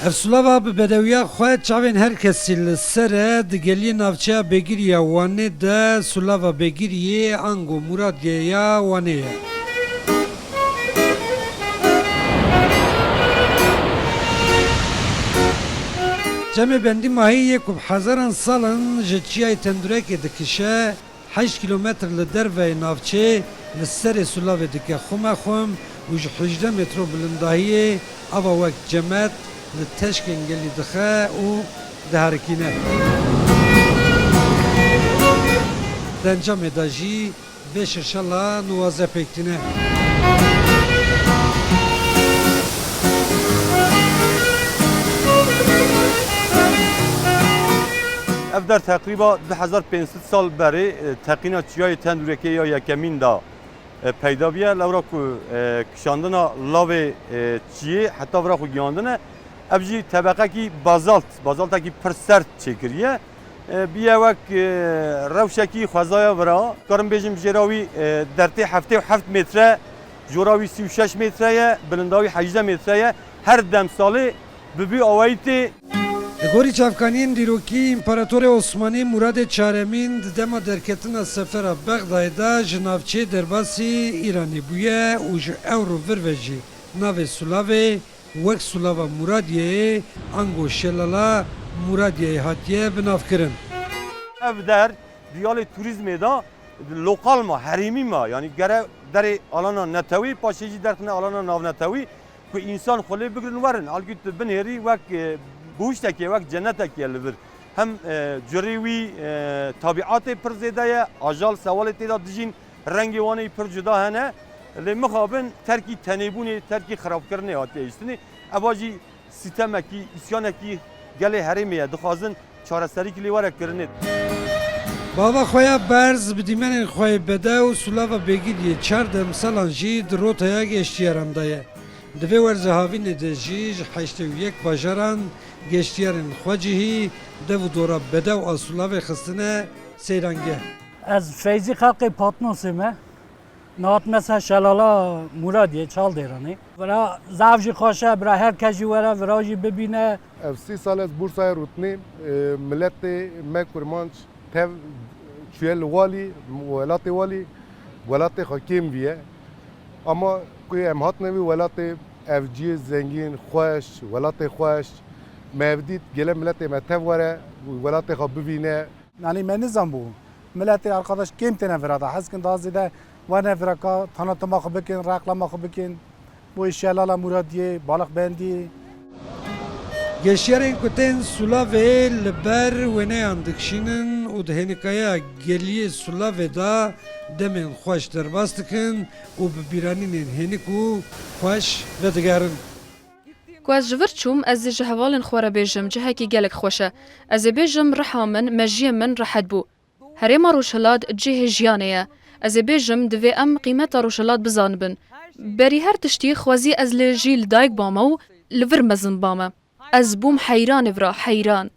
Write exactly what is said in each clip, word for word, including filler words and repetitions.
Ev sulava bi bedewiya xwe çavên her kesî li ser e, di geliyê navçeya Bêgirî ya Wanê de sulava Bêgiriyê ango Muradiyê ya Wanê ye. Çemê Bendîmahî yê ku bi hezaran sal in ji çiyayê Tendurekê dikişe, heşt kîlometr li derveyê navçê li serê sulavê dike xumexum û ji hejdeh metro bilindahiyê ava wek cemet li teşkên gelî dixe û diherikîne. Di encamê de jî vê şirşela nuwaze pêk tîne. Ev der teqrîba du hezar pênc sed sal berê, e, teqîna çiyayê Tendûrekê ya yekemîn de, e, peyda bûye. Lewra ku, e, kişandina lavê, e, çiyê heta vira xwe giyandine, ev jî tebeqekî bazalt, bazaltekî pir sert çêkiriye. E, bûye wek, e, rewşekî xwezaya vira. Karim bêjim jêra wî, e, dertê heftê û heft metre, jora wî sî û şeş metre ye, bilinda wî hejdeh metre ye. Her demsalê bi vî awayî tê. Li gorî çavkaniyên dîrokî, Împaratorê Osmanî Muradê Çaremîn di dema derketina sefera Bexdayê de ji navçeyê derbasî Îranê bûye û ji ewro vir ve jî navê sulavê wek sulava Muradiye'yê ango şelala Muradiye'yê hatiye binavkirin. Ev der diyalê turîzmê de lokal ma, herêmî ma, yanî gere derê alana netewî, paşê jî derxine alana navnetewî ku însan xwe lê bigirin werin. Halkî tu binêrî wek, e, bihuştekê, wek cenetekê ye li vir. Hem, e, curê wî, e, tabiatê pir zêde ye, ajal sewalê tê de dijîn, rengê wan ê pir cuda hene. Lê mixabin terkî tenêbûnê, terkî xirabkirinê hatiye hiştinê. Eva jî sîtemekî, îsyanekî gelê herêmê ye. Dixwazin çareserîkî lê were kirinê. Bi ava xwe ya berz, bi dîmenên xwe yê bedew, sulava Bêgiriyê çar demsalan jî di rotaya geştiyaran de ye. Di vê werza havînê de jî ji heştê û yek bajaran geştiyarên xwecihî dev û dora bedew a sulavê xistine seyrangeh. Ez Feyzî xelkê Patnosê me. Nihat me ser şelala Muradiyê, Çaldêranê. Vira zaf jî xweş e, bira her kes jî were, vira jî bibîne. Ev sî sal ez Bursayê rûtinîm, e, miletê me kurmanc tev çûye li Walî, welatê Walî, welatê xwe kêm viye. Ama ku em hatine vî welatê, ev cihê zengîn, xweş, welatê xweş, me ev dît, gelê miletê me tev were, welatê xwe bivîne. Yanî me nizanbû. Miletê arkadaş kêm têne vira da. Hez dikin daha zêde werne vira ka tanıtıma xwe bikin, reklama xwe bikin. Bo şelala Muradiyê, Balıkbendî. Geşiyarên ku tên Sulavê li ber wêneyan dikişînin û di hênikaya geliyê Sulavê de demên xweş derbas dikin û bi bîranînên hênik û xweş vedigerin. Ku ez ji vir çûm, ez ê ji hevalên xwe re bêjim, cihekî gelek xweş e. Ez ê bêjim, riha min, mejiyê min rehet bû. Herêma Rojhilat cihê jiyanê ye. Ez ê bêjim, divê em qîmeta Rojhilat bizanibin. Berî her tiştî xwezî ez lê jî li dayik bame û li vir mezin bame. Ez bûm heyranê vira, heyran.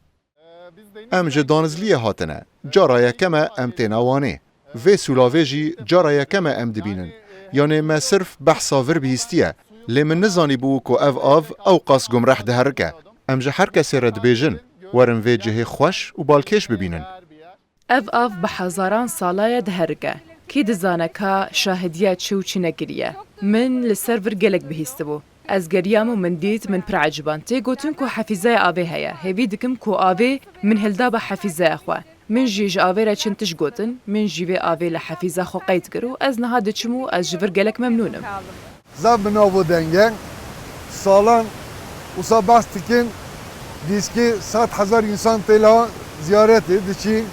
Em ji Danizliyê hatine. Cara yekem e em têne Wanê. Vê sûlavê jî cara yekem e em dibînin. Yanê me sirf behsa vir bihîstiye. Lê min nizanîbû ku ev av ew qas gumreh diherike. Em ji her kesê re dibêjin, werin vê cihê xweş û balkêş bibînin. Ev av bi hezaran sala ye diherike. Kî dizane ka şahidiya çi û çi nekiriye? Min li ser vir gelek bihîstibû. Ez geriyam û min dît, min pir eciband. Tê gotin ku hefîzeya avê heye. Hêvî dikim ku avê min hilda bi hefîzeya xwe. Min jî ji avê re çend tişt gotin. Min jî vê avê li hefîza xwe qeyd kir û ez niha diçim û ez ji vir gelek memnûn im. Zaf bi nav û deng e. Salan wisa behs dikin, gişkî sed hezar însan tê la ziyaretê diçî.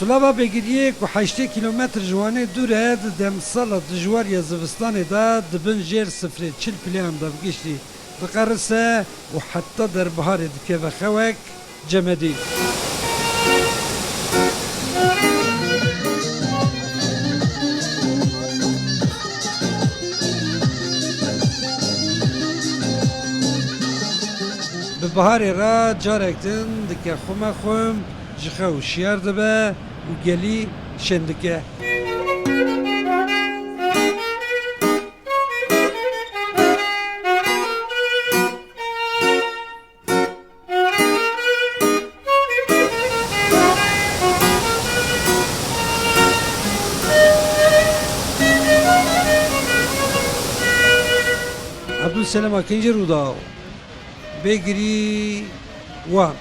Sulava Bêgiriyê ku heştê kîlometr ji Wanê dûr e, di demsala dijwar ya zivistanê de di bin jêr sifrê çil pileyan de bi giştî diqerise û heta derbiharê dikeve xewek cemedî. Bi biharê re carek din dike xumexum, ji xew şiyar dibe û gelî şên dike. Selema kincê Rûdaw. Bêgirî wan.